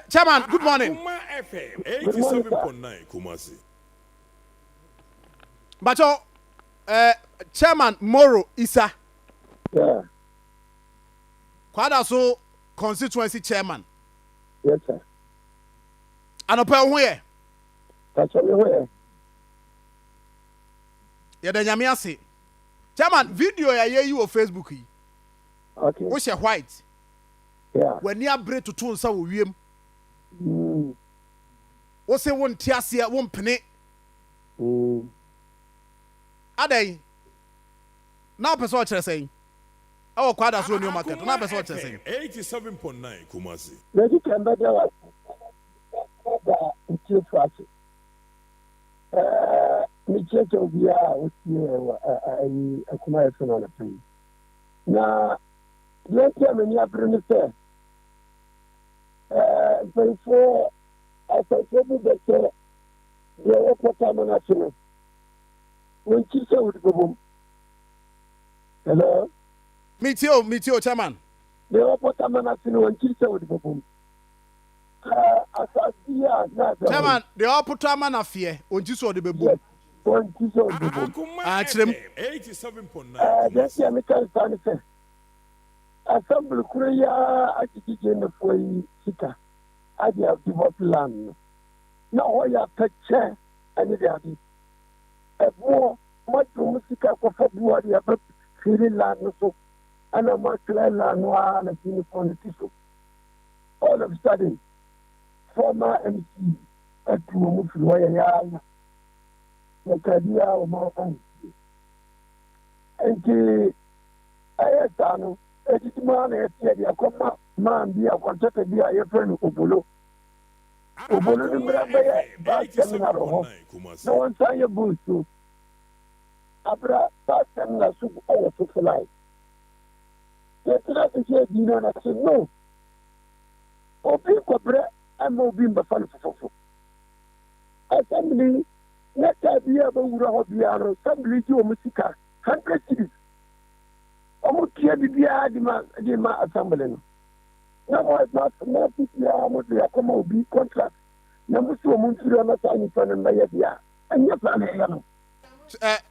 Chairman, good morning. Akuma FM Good morning, sir. 87.9 Kumasi. Bacho, Chairman Moro Isa. Kwadaso constituency chairman. Yes, sir. Anɔpɛ, wo ho yɛ? Pacho, me ho yɛ. Yɛda Nyame ase. Chairman, video yɛ yɛyi wɔ Facebook yi. Wohyɛ white. W'ani abere toto nsa wɔ wiem. Wo se wo nte aseɛ, wo mpene. Adɛn? Na wopɛ sɛ ɔkyerɛ sɛn? Ɛwɔ Kwadaso New Market. Na wopɛ sɛ Akuma ɔkyerɛ sɛn? FM 87.9 Kumasi. Medi kan bɛda wa da ntiefo ase. Mekyerɛkyerɛ obiara a wotie wɔ ayi Akuma FM anɔpa yi. Na deɛ nti a m'ani abere ne sɛ mpanyinfoɔ asɛmfoɔ bi bɛ sɛ deɛ wɔpɔtɔ ama no ase no, wɔnkyi sɛ wode bɛbom. Hello? Metie o, metie o, Chairman. Deɛ wɔpɔtɔ ama no ase no, wɔnkyi sɛ wode bɛbom. Asase yi a na ɛda hɔ yi. Chairman, deɛ ɔpotɔ ama no afeɛ, ɔnkyi sɛ ɔde bɛbom. Yes, wɔnkyi sɛ ɔde bɛbom. Akuma Ah, kyerɛ mu. FM 87.9 Deɛ nti Kumasi. a meka no saa ne sɛ assembly koro yi ara agyegyegye nnefoɔ yi sika ade adevelop land no, na hɔ yɛ atɛkyɛ ɛne de ade ɛboɔ moagye mo sika kɔfa boɔ de aba firi land no so, ɛna moatwerɛ land no ara na gyinifoɔ no ti so. All of a sudden, former MC atu wɔn mu firi hɔ. Yɛ yɛaya yɛka biara wɔn antie, nti ɛyɛ saa no ɛdidi mu ara na yɛte yɛde akɔma man bi a contractor bi a yɛfrɛ no Obolo. Obolo no Akuma mmra bɛyɛ FM bus terminal wɔ hɔ 87.9 Kumasi. na wɔnsan yɛ bus so abra bus terminal so ɛwɔ Sofoline. Yɛtena ase sɛ adi no na sɛ no obi nkɔbrɛ ɛma obi mbɛfa no fofofo. Assembly na kaa bi a bɛwura hɔ biara no, assembly gye wɔn sika 100 cedis. Wɔn tua biribiara de ma assembly no, na mo ma mo fi biara mo de akɔma obi contract na mo si wɔn mfiri hɔ na saa nipa no mbɛyɛ deɛ a ɛnyɛ saa na ɛyɛ no.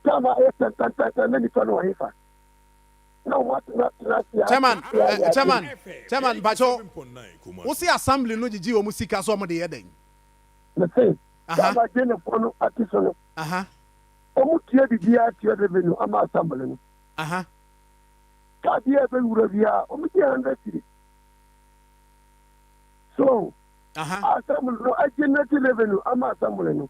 Time a ɛyɛ tɛntɛntɛntɛn na nipa no wɔ hefa na wɔn atena atena ase a Chairman, ase ayɛ ade. Chairman, FM Chairman, mpakyɛw, 87.9 Kumasi. wo se assembly no gyegye wɔn sika sɛ ɔmo de yɛ dɛn? Me se time a gyenefoɔ no ate so no, wɔn tua biribiara, tua revenue ama assembly no. Kaa bi a ɛbɛwura biara, wɔn gye 100 cedis so assembly no agenerate revenue ama assembly no,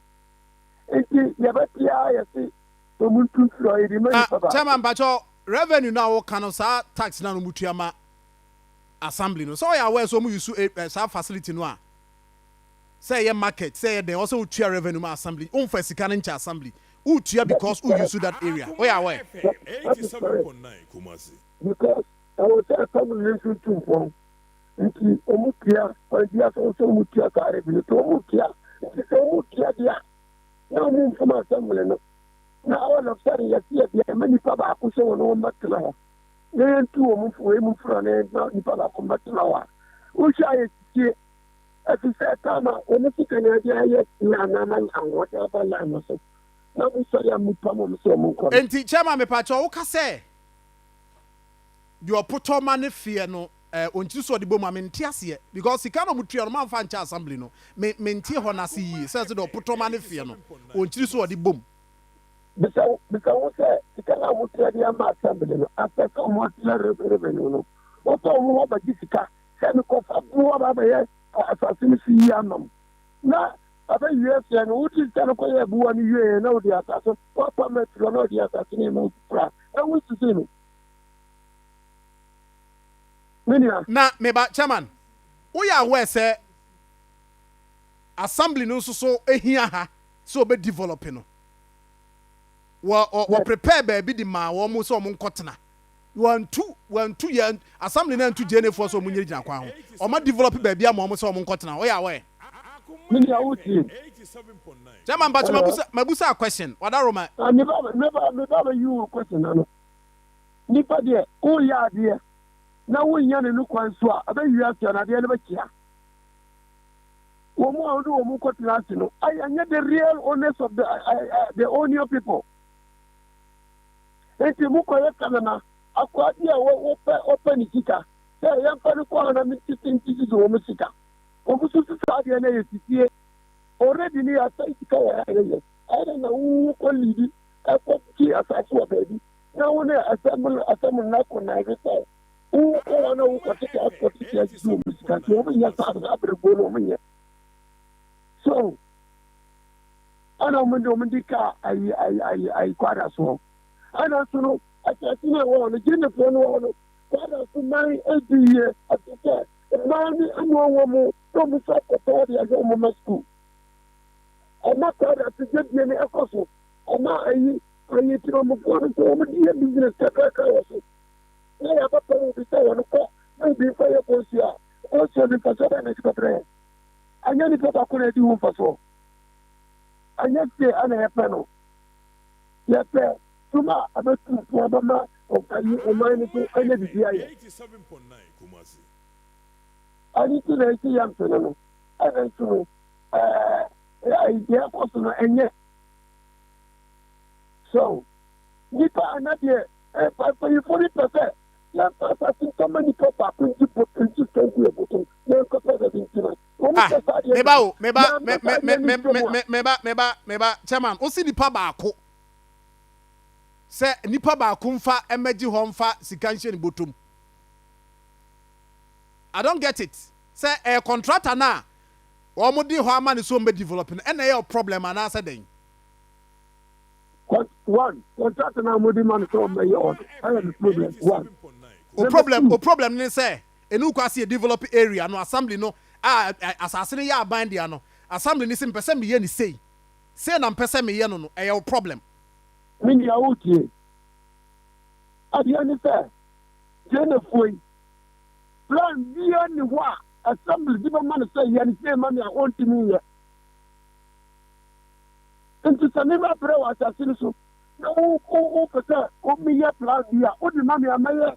nti yɛbɛtea yɛse wɔn ntu mfiri hɔ, yɛde ma Na nipa baako. Chairman, mpakyɛw, revenue no a woka no, saa tax na no mutua ma assembly no, sɛ ɔyɛ aware sɛ ɔmo use saa facility no a, sɛ ɛyɛ market, sɛ ɛyɛ dɛn, ɔsɛ wotua revenue ma assembly, womfa sika no nkyɛ assembly, wotua because wo use that area. Akuma woyɛ aware? FM That is correct. 87.9 Kumasi. Because ɛwɔ sɛ assembly no nso tu mpɔn, nti wɔn tua kwan bi asɔ sɛ wɔn tua saa revenue, nti wɔn tua, nti sɛ wɔn tua deɛ a na wɔn mfom assembly no, na all of sudden yɛsi yɛ deɛ ɛma nipa baako sɛ wɔn bɛtena hɔ na yɛntu wɔn mfo wɔn mu mforo na yɛn nipa baako bɛtena hɔ a wohwɛ a yɛsisie, ɛfi sɛ time a wɔn sika na yɛde ayɛ line ama ahoɔden aba line no so na mo sɔre a mo pam wɔn sɛ wɔn nkɔ no. Enti Chairman, mepakyɛw, woka sɛ deɛ ɔpotɔ ma ne feɛ no ɔnkyiri so ɔde bɔ mu a, mente aseɛ, because sika na ɔmo tua no mamfa nkyɛ assembly no. Me mente hɔ n'ase yie sɛ deɛ ɔpotɔ ma ne feɛ no ɔnkyiri so ɔde bɔ mu. Bisa wo sɛ sika no a wotua de ama assembly no, afɛ sɛ ɔmo atua revenue no, wopɛ ɔmo hɔ bɛgye sika sɛ mekɔfa boɔ ba bɛyɛ asase no so yie ama m na abɛwie aseɛ no, wode sika no kɔyɛ aboa no wie na wode asase woapam afiri hɔ na wode asase no ma foforɔ a ɛwo sisi no, me nua. Na meba, Chairman, woyɛ aware sɛ assembly no nso so ehia ha sɛ ɔbɛ develop no, wɔ prepare baabi de maa wɔn sɛ wɔn nkɔtena. Wɔntu yɛn assembly no antu gyenefoɔ sɛ wɔn nyere gyina kwan ho. Wɔn develop baabi ama wɔn sɛ wɔn nkɔtena. Woyɛ aware? Me nua, wotie? Chairman Bacho, mabusa a question wadaroma. Ah, meba bɛyi wo question na no nipa deɛ woyɛ adeɛ na wonyɛ ne no kwan so a ɛbɛwie aseɛ no, adeɛ no bɛkyea. Wɔn a wode wɔn kɔtena ase no ayɛ nyɛ the real owners of the the onion people. Nti mokɔyɛ kanana akoa bi a wɔpɛ wɔpɛ ne sika sɛ yɛmfa no kɔ hana mentete ntititi wɔn sika. Wɔn nso so saa adeɛ no yɛ sisie. Already no yɛasɛe sika wɔ ha yɛyɛ. Ɛyɛ na wokɔ liidi ɛkɔ gye asase wɔ baabi na wo ne asɛm asɛm no akɔ na ɛde sɛ wokɔ hɔ na wokɔ tete akɔ tete agye wɔn sika nti wɔn nyɛ saa saa abiriguo no wɔn nyɛ so ɛna wɔn de wɔn de kaa ayi ayi ayi ayi kwada soɔ ɛna nso no asase no ɛwɔ hɔ no gyenefoɔ no wɔ hɔ no kwada so man edi yie ɛte sɛ mmaa ne ɛmu wɔn mu na wɔn nso akɔtɔ wɔde ahwɛ wɔn mma sukuu ɛma kwada so gyedie no ɛkɔ so ɛma ayi ayi tiramufoɔ no nso wɔn de yɛ business kakrakra wɔ so. Na yɛabɛpam obi sɛ wɔn kɔ na obi mfa yɛ kɔnsuo a, kɔnsuo no mfasoɔ bɛn na ɛde bɛbrɛ yɛn? Ɛnyɛ nipa baako na ɛdi ho mfasoɔ. Ɛnyɛ se ɛna yɛpɛ no. Yɛpɛ dwuma a ɛbɛtu mpɔn bɛma ayi ɔman no so ɛnyɛ biribi ayɛ. Ɛno nti na ɛsi yɛ mpene no. Ɛna nso no, ɛɛ deɛ ɛkɔ so no ɛnyɛ. So, nipa ana deɛ Mpanyimfo no pɛ sɛ yɛmfa asase ntɔ ma nipa baako ngye bot ngye sika ngu yɛn bɔtɔm na yɛnkɔpɛ baabi ntena. Wɔn Ah, pɛ saa adeɛ no meba bi. o, meba, me, Yɛampɛ saa me, adeɛ no me, nhyɛ me, mu a. me, meba, meba, meba, chairman, wosi nipa baako sɛ nipa baako mfa mmɛgye hɔ mfa sika nhyɛ ne bɔtɔm. I don't get it. Sɛ ɛyɛ contractor no a wɔn de hɔ ama ne so wɔn bɛ develop no, ɛna ɛyɛ problem anaasɛ dɛn? One, contract na wɔde ma no sɛ ɔmmɛyɛ hɔ no, ɛyɛ me problem. One. O Number problem two. o problem ne sɛ ɛnu kɔ ase yɛ develop area no, assembly no a asase no yɛ aban dea no, assembly no sɛ mpɛ sɛ meyɛ ne sei sei na mpɛ sɛ meyɛ no, ɛyɛ wo problem. Me nua wotie. Adeɛ ne sɛ, Gyenefoɔ yi, plan biara nni hɔ a assembly de bɛma no sɛ yɛ no sei ma me a ɔntumi nyɛ. Nti sɛ me ba brɛ wɔ asase no so na wo wo wopɛ sɛ wo meyɛ plan bi a wode ma me a mɛyɛ.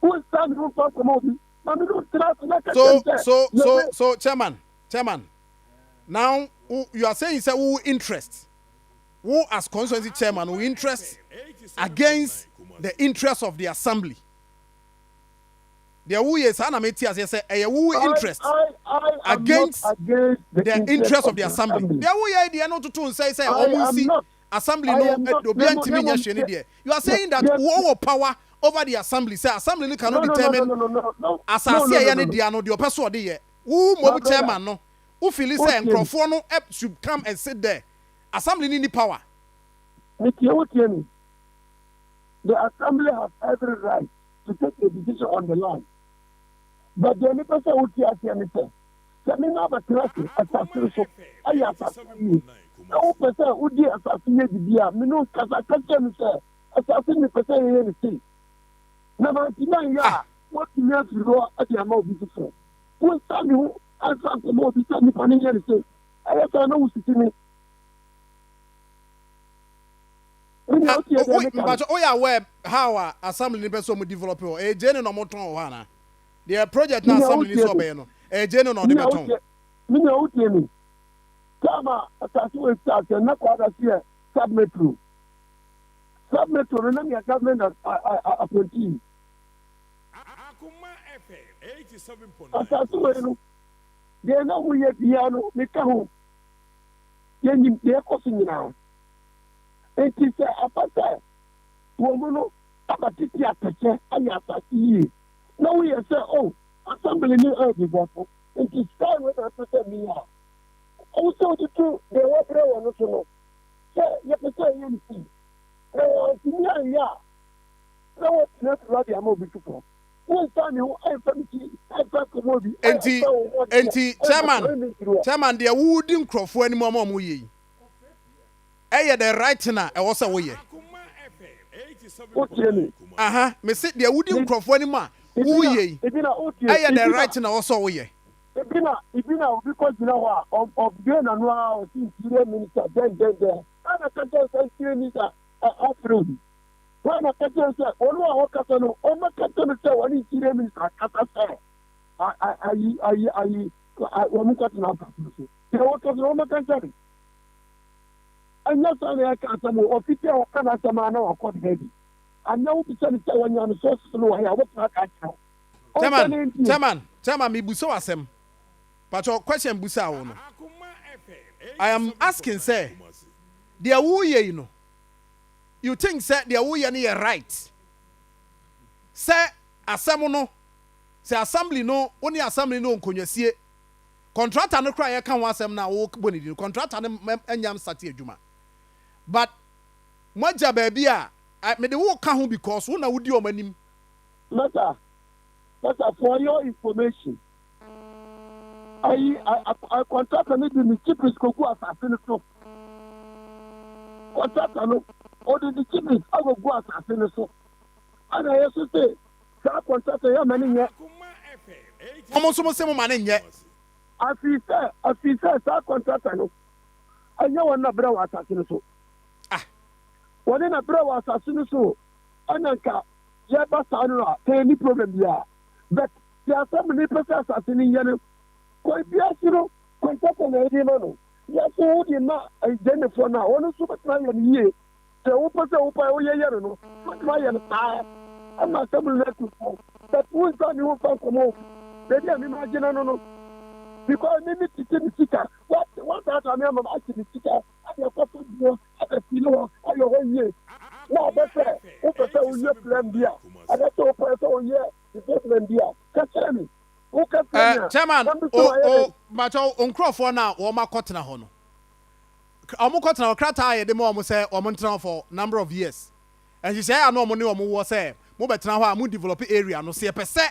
Wonsan me ho mfa nkɔma obi. Ma me ne wo ntena ase na ka kyerɛ So me sɛ so so yɛbɛ so chairman, chairman, now you are saying sɛ wo interest, wo as constituency chairman, wo interest against the interest of the assembly. Deɛ woyɛ saa na mete aseɛ sɛ ɛyɛ wo interest I I I am not against against the the interest interest of of the the assembly. assembly. Deɛ woyɛ deɛ no toto nsɛe sɛ I ɔmo am nsi not. assembly I no am not. obiara Na mmom ntumi na nyɛ mmom hwee ne deɛ deɛ you are deɛ saying that deɛ wo wɔ power over the assembly sɛ assembly no cannot no no no no determine no no no no asase no a no ɛyɛ no ne no dea no deɛ ɔpɛ so ɔde yɛ. Wo my mmom brother chairman no, wo feel sɛ wotie me. nkurɔfoɔ no should come and sit there, assembly no ni power. Metie, wotie me. The assembly has every right to take a decision on the land. But deɛ mepɛ sɛ wotie aseɛ ne sɛ, sɛ me ma abɛtena ase asase no so ayɛ asase yie na wopɛ sɛ wodi asase yɛ biribi a, me no kasa ka kyerɛ me sɛ asase no mepɛ sɛ yɛyɛ no sei. Na mantumi anyɛ a, woatumi afiri hɔ de ama obi foforɔ. Wonsa me ho ansa nkɔma obi sɛ nipa no nyɛ no sei. Ɛyɛ saa na wosisi me. Me nua Ah, wotie deɛ wo meka no? mpakyɛ woyɛ aware how a assembly no pɛ sɛ ɔmo develop hɔ? Ɛyɛ gyeene na ɔmo tɔn wɔ hɔ anaa? Deɛ project Me na nua assembly no wotie sɛ me? ɔbɛyɛ no, ɛyɛ gyeene na Me ɔde nua bɛtɔn? wotie me nua wotie me? Time a asase wei start no na Kwada so yɛ sub metro. Sub metro no na meyɛ government appointee. Asase wei no deɛ na wɔyɛ biara no meka ho. Yɛnim deɛ ɛkɔ so nyinaa. Enti sɛ ɛba sɛ wɔn no aba tete atɛkyɛ ayɛ asase yie na woyɛ sɛ oh assembly no ɛredivɔfo nti style wei na ɛpɛ sɛ meyɛ a, ɛwo sɛ wode to deɛ wɔabrɛ wɔ no so no sɛ yɛpɛ sɛ ɛyɛ no sei na wɔantumi anyɛ a na wɔtena afiri hɔ de ama obi foforɔ. Wonsan me ho ɛmfa me ti ɛmfa nkɔmmɔ obi Enti ɛmfa wo ho adeɛ enti ɛmfa chairman ɛmfa mfiri hɔ. Chairman, deɛ wodi nkurɔfoɔ anim ama ɔmo yɛ yi ɛyɛ the right thing a ɛwɔ sɛ woyɛ. Wotie me? Aha, mese deɛ wodi nkurɔfoɔ anim a Ebi na woyɛ yi ebi na wotie ɛyɛ the ebi na right thing a ɛwɔ sɛ woyɛ. Ebi na obi kɔ gyina hɔ a ɔbue n'ano a ɔsi interior minister dɛn dɛn dɛn. Hwan na ka kyerɛ sɛ interior minister afrɛ obi? Hwan na ka kyerɛ sɛ ɔno a ɔkasa no ɔmmɛka kyerɛ no sɛ ɔne interior minister akasa sɛ ayi ayi ayi. wɔn nkɔtena asase no so. Deɛ wɔka so no, wɔmmɛka nkyerɛ me. Ɛnyɛ saa na yɛka asɛm o. Ɔfiti a ɔka n'asɛm ara na wakɔ ne baabi. Anaa wobisa no sɛ wanya ne sources no wɔ he a, ɔbɛtumi aka akyerɛ wo. Ɔmpɛ Chairman, ne ntie. chairman, chairman, mebisa wo asɛm. Pakyɛ question busaa wo no. I am asking sɛ, deɛ woreyɛ yi no, you think sɛ deɛ woreyɛ no yɛ right? Sɛ asɛm no, sɛ assembly no, wo ne assembly no wɔ nkonnwasie, contractor no koraa a yɛka ho asɛm no a wobɔ ne din no, contractor no anya nsate adwuma. But moagya baabi a, mede wo ka ho because wo na wodi wɔn anim. Masa, masa for your information, ayi a contractor no de ne chippings kogu asase no so. Contractor no, ɔde ne chippings agogu asase no so. Ɛna yɛ so se saa contractor yɛ ama ne nyɛ. Wɔn nso mo se mo ma ne nyɛ. Afiri sɛ, afiri sɛ saa contractor no, ɛnyɛ wɔn na brɛ wɔ asase no so. Ah. Wɔne na brɛ wɔ asase no so, ɛna nka yɛba saa no a, sɛ yɛnni problem biara. But deɛ asɛm no pɛ sɛ asase no yɛ no, kwan biara so no, contractor na yɛde ma no. Yɛso wode ma agyennefoɔ no a, wɔn nso bɛtumi ayɛ no yie. Sɛ wopɛ sɛ wopɛ woyɛ yɛ no no, wobɛtumi ayɛ no saa ama asɛm no atu fo. But wo nsa ne wo mfa nkɔmmɔ o. Baabi a mema agyina no no, because me me tete me sika, wɔataataa me ama makye me sika ade akɔfa duro abɛfili hɔ ayɛ hɔ yie. Na abɛ sɛ wopɛ sɛ woyɛ plan bi a, anaasɛ wopɛ sɛ woyɛ development bi a, ka kyerɛ me. Woka kyerɛ me Eh, a, chairman, na me nso o, mayɛ o, dɛn? mpakyɛw, nkurɔfoɔ no a wɔn akɔtena hɔ no, wɔn kɔtena hɔ, krataa a yɛde ma wɔn sɛ wɔn ntena hɔ for number of years, nhyehyɛe a na wɔn ne wɔn wɔ sɛ mo bɛtena hɔ a mo develop area no, sɛ yɛpɛ sɛ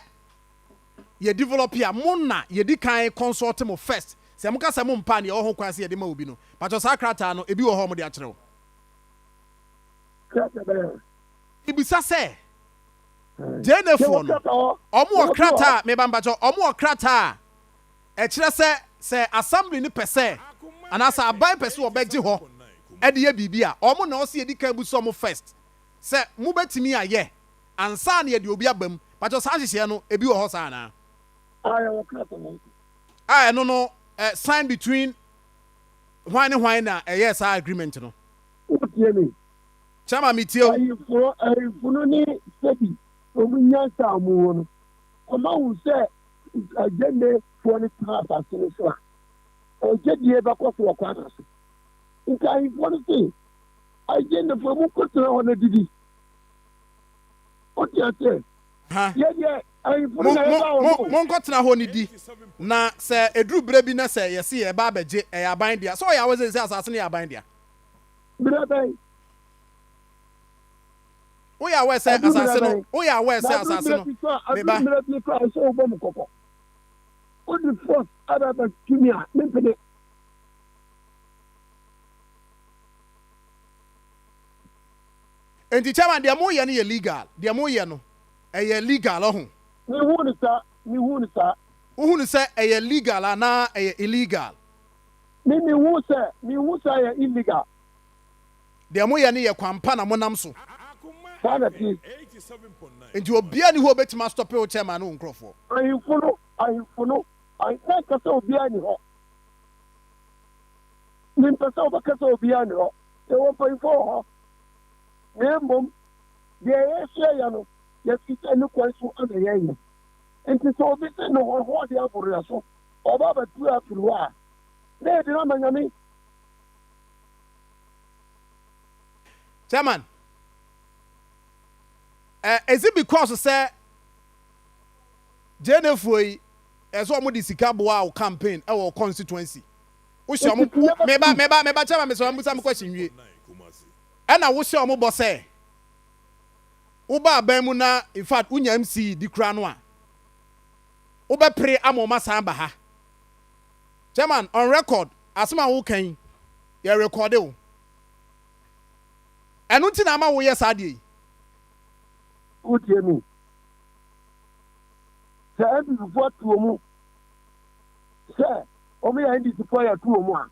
yɛ develop a, mo na yɛdi kan consult mo first, sɛ mo ka sɛ mo mpa a, nea ɛwɔ ho kwan sɛ yɛde ma obi no, mpakyɛw saa krataa no, ebi wɔ hɔ a wɔde akyerɛ wo? Krataa bɛn a? Mebisa sɛ, Gyenefoɔ no, wɔn wɔ krataa a, meba mpakyɛw, wɔn wɔ krataa a ɛkyerɛ sɛ, sɛ assembly no pɛ sɛ, anaasɛ aban pɛ sɛ wɔbɛgye hɔ de yɛ biribi a, wɔn na ɔsɛ yɛdi kan bisa wɔn first sɛ mobɛtumi ayɛ ansa na yɛde obi aba mu. Mpakyɛw saa nhyehyɛeɛ no, ebi wɔ hɔ saa anaa? A yɛwɔ krataa wɔ hɔ. A ɛno no, sign between hwan ne hwan na ɛyɛɛ saa agreement no? Wotie me? Chairman metie wo. Ahemfo ahemfo no ne sɛbi wɔn nyansa a wɔn wɔ no, wɔn ahu sɛ Agyennefoɔ no tena asase no so a, ɛgyedie bɛkɔ so wɔ kwan no so. Nti ahemfo no se, Agyennefoɔ mo nkɔtena hɔ na didi. Wote aseɛ? Ha. Yɛ deɛ ahemfo no Mo, na mo, yɛba wɔn mo, o. monkɔtena hɔ ne di, na sɛ ɛduru berɛ bi na sɛ yɛse yɛreba abɛgye, ɛyɛ aban dea. Sɛ ɔyɛ awɛ sɛ sɛ asase no yɛ aban dea. Berɛ bɛn? Woyɛ aware sɛ Ɛduru mmerɛ asase no, bɛn? woyɛ aware Na sɛ ɛduru asase mmerɛ no, bi so a, me ɛduru ba. mmerɛ bi so a, ɛsɛ wobɔ mu kɔkɔ. Wode force aba abɛto mi a, mempene. Enti chairman, deɛ moyɛ no yɛ legal, deɛ moyɛ no, ɛyɛ legal, ɔho? Mehu no saa, mehu no saa. Wohu no sɛ ɛyɛ legal anaa ɛyɛ illegal? Me mehu sɛ, mehu sɛ ɛyɛ illegal. Deɛ moyɛ no yɛ kwan pa na monam so. Saa na ɛte. Nti obiara nni hɔ a obetumi astɔpe wo chairman ne wo nkurɔfoɔ. Ahemfo no, ahemfo no, mɛnka sɛ obiara nni hɔ. Mempɛ sɛ wobɛka sɛ obiara nni hɔ. Yɛwɔ mpanyimfoɔ wɔ hɔ. Na mmom, deɛ yɛsua yɛ no, yɛfi sɛ ne kwan so na yɛyɛ. Nti sɛ obi se ne hɔhoɔ de aboro yɛ so, ɔba abɛtu afiri hɔ a, na yɛde no ama Nyame. Chairman, eh, is it because sɛ JNA yi ɛsɛ wɔn de sika boa wo campaign ɛwɔ wo constituency? Wohyɛ wɔn meba meba meba chairman mesɛ wɔn busa me question wie. Ɛna wohyɛ wɔn bɔ sɛ woba aban mu na in fact wonya MC di kura no a wobɛpere ama wɔn asan aba ha. Chairman, on record, asɛm a woka yi, yɛ recorde wo. Ɛno nti na ama woyɛ saa adeɛ yi. Wotie me? Sɛ NPP foɔ to wɔn sɛ wɔn yɛ NDC foɔ yɛ to wɔn a,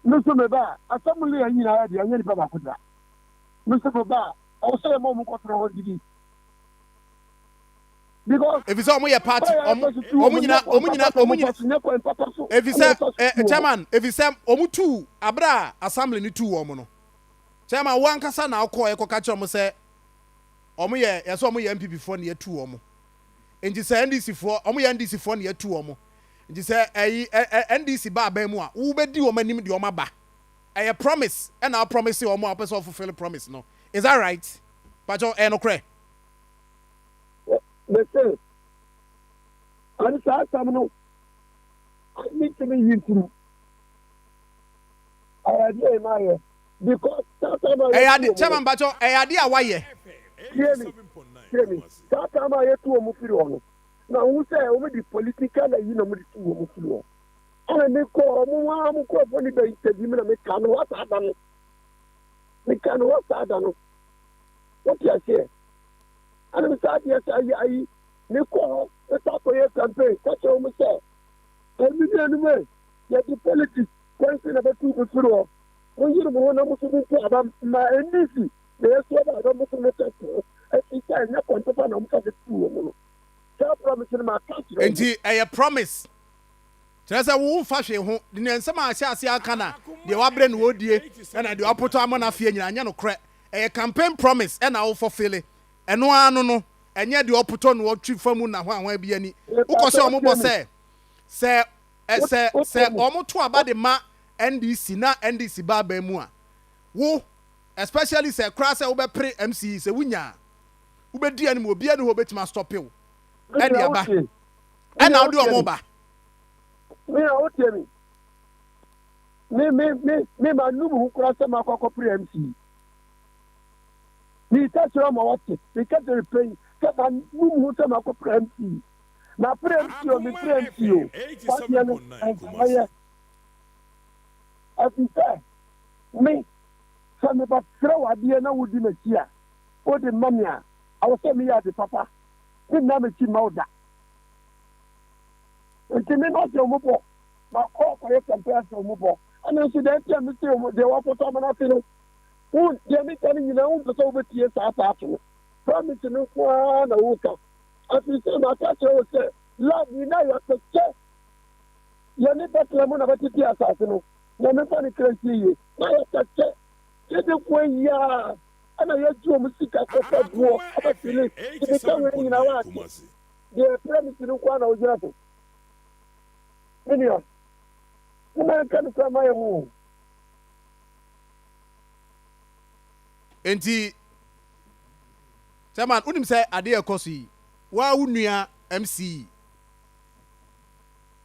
me nso me ba a, assembly yɛ nyinaa yɛ deɛ ɛnyɛ nipa baako dea. Me nso me ba a, ɛwɔ sɛ yɛma wɔn kɔtena hɔ didi. Because Efisɛ ɔmo yɛ party kwan a ɔmo yɛfa so tu ɔmo wɔn nyina nyɛ kwan ɔmo nyina papa na ɔmo ɔmo nyina fa so nyɛ kwan papa so ɛna efisɛ yɛfa so ɛ tu wɔn. chairman efisɛ ɔmo tuu abere a assembly no tuu wɔn no chairman wo ankasa na ɔkɔɔ ɛkɔka kyerɛ ɔmo sɛ ɔmo yɛ yɛsɛ ɔmo yɛ NPP foɔ na yɛtu wɔn nti sɛ NDC foɔ ɔmo yɛ NDC foɔ na yɛtu wɔn nti sɛ ɛyi ɛ ɛ NDC ba aban mu a wobɛdi wɔn anim deɛ ɔmo aba ɛyɛ promise ɛna apromise wɔn a wɔpɛ sɛ ɔfulfill promise no. Is that right? Pakyɛw, ɛyɛ nokorɛ? Mese, ɛne saa asɛm no mentumi nyi mfiri ɛyɛ adeɛ a mayɛ because saa time a Ɛyɛ yɛtu ade wɔn no chairman mpakyɛw, ɛyɛ ade a wayɛ. Tie me, tie me, saa time a yɛtu wɔn firi hɔ no na wohu sɛ wɔn de political ayi na wɔn de tu wɔn firi hɔ ɛna mekɔ wɔn a wɔn nkurɔfoɔ no bɛ interview me na meka no hɔ saa da no meka no hɔ saa da no wote aseɛ ɛna me saa deɛ sɛ ayi ayi mekɔ hɔ mekɔ akɔyɛ campaign ka kyerɛ wɔn sɛ ɛmi nuanom ɛ yɛde politics kwan so na bɛtu me firi hɔ monyere mo ho na mo so monto aba ma NDC na yɛso aba aba mo so mo sɛ so ɛfiri sɛ ɛnyɛ kwan papa na wɔfa so tu wɔ mu no saa promise no maka kyerɛ wɔn. Nti ɛyɛ promise kyerɛ sɛ wo mfa hwee ho de nea nsɛm a ahyɛ aseɛ aka na deɛ wabrɛ no wɔdie ɛna deɛ wapotɔ ama no afeɛ nyinaa nyɛ nokorɛ. Ɛyɛ campaign promise ɛna wo fulfille ɛno ara no no ɛnyɛ deɛ ɔpotɔ no ɔtwi fa mu na hwan hwan bi ani wokɔ Mepatɔ sɛ ɔmo wotie bɔ me sɛ sɛ sɛ wotie sɛ me ɔmo to aba de ma NDC na NDC ba aban mu a wo especially sɛ koraa sɛ wobɛpere MCE sɛ wonya a wobɛdi anim obiara ni hɔ obɛtumi astop wo me ɛde nua aba wotie me ɛna nua wode wotie ɔmo me ba. Me nua wotie me me me me me ma nu me ho koraa sɛ makɔ akɔpere MC meka kyerɛ ma wɔte meka kyerɛ pɛn sɛ ma nu me ho sɛ makɔpere MC na pere MC o mepere MC o wadeɛ no ɛnka mɛyɛ ɛfiri sɛ me sɛ mebɛsrɛ wo adeɛ na wodi m'akyi a wode ma me a awɔ sɛ meyɛ ade papa menna m'akyi mma wo da nti me ma sɛ ɔmo bɔ makɔ akɔyɛ campaign sɛ ɔmo bɔ ɛna nso deɛ nti a mese ɔmo deɛ wɔakɔtɔ ama no ase no wo deɛ meka no nyinaa wompɛ sɛ wobɛtie saa saa to no promise no nko ara na woka afiri sɛ maka kyerɛ wo sɛ love yi na yɛpɛkyɛ yɛne Bethlehem na bɛtete asase no na mefa ne kra nsie yie na yɛpɛkyɛ yɛde yi a ɛna yɛgye ɔmo sika kɔfa boɔ abɛfili nti meka wei nyinaa waate deɛ promise no nko ara na wogyina so me nua woma nka no kora ma yɛ ho o. Nti chairman wonim sɛ adeɛ ɛkɔ so yi waa wo nua MC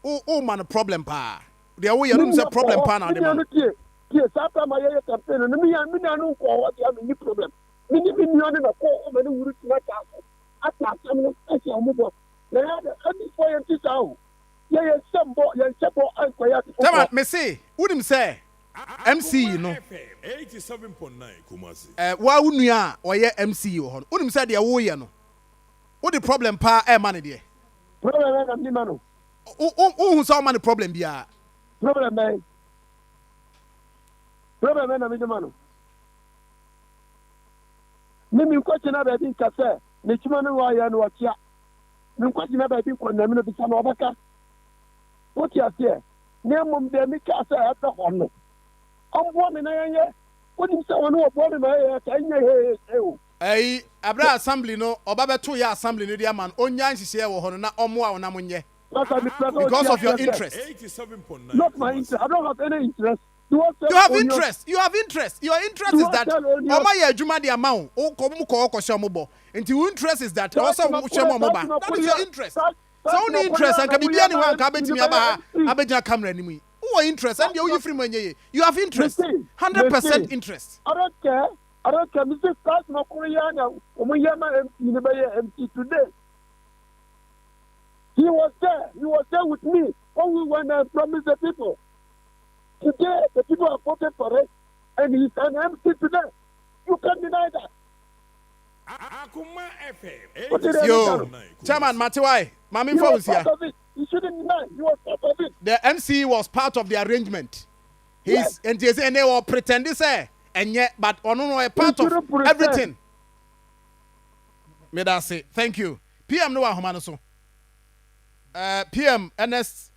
wo wo ma no problem paa deɛ woyɛ no me wonim nua sɛ problem kɔ paa hɔ na me wode nua ma no no. Tie tie, saa time a yɛyɛ campaign no me nua no nkɔ hɔ deɛ menni problem me ne me nua no na kɔ hɔ ma ne wuru tena kaa so aka asɛm no ahyɛ ɔmo bɔ na yɛ de ɛdifoɔ yɛn ti saa o yɛyɛ nsɛm bɔ yɛn nhyɛ bɔ ankɔyɛ ade Chairman foforɔ. mese wonim sɛ MC no waa wo nua a ɔyɛ MC wɔ hɔ no wonim sɛ deɛ woyɛ no wode problem paa ɛma ne deɛ. Problem bɛn na mi ma no? Wohu sɛ woma no problem biara. Problem bɛn, problem bɛn na mi de ma no? Me nkɔgyina baabi nka sɛ n'adwuma no wɔayɛ no wɔkyea me nkɔgyina baabi nkɔnam no bisa na ɔbɛka wote aseɛ na mmom deɛ meka sɛ ɛbɛ hɔ no ɔmboa me na yɛnyɛ wonim sɛ wɔne wɔboa me ma ɛyɛ ka ɛnyɛ hehe o. Ɛyi abere assembly no ɔba bɛto yɛ assembly no de ama no ɔnya nhyehyɛeɛ wɔ hɔ no na ɔmmoa wo na monyɛ Masa mepɛ sɛ because ɔte of your aseɛ sɛ interest. Not my interest. I don't have any interest. Do I sell You have onions? interest, you have interest. Your interest Do is I that sell onions? ɔma yɛ adwuma de ama wo wokɔ mu kɔ ɔkɔhyɛ ɔmo bɔ nti wo interest is that ɛwɔ sɛ wohyɛ mu ɔmo ba. That is your interest. Sɛ wo ne interest anka biribia ne hɔ anka abɛtumi aba ha abɛgyina camera anim yi wowɔ interest ɛndeɛ woyi firi mu ɛnyɛ ye. You have interest, 100% interest. I don't care. I don't care. Mr. Stars Makuriana, Omuyama MC, Nibaya MC today. He was there. He was there with me when we went and promised the people. Today, the people have voted for it, and he's an MC today. You can't deny that. What did I Yo, chairman, mate why maame He nfa was wo part of it. He shouldn't deny. He was part of it. The MC was part of the arrangement. He's nti ese ɛnɛ wɔ pretend sɛ ɛnyɛ but ɔno no ɔyɛ part of shouldn't pretend. Everything. Medase, thank you. PM no wɔ ahoma no so. PM Ernest.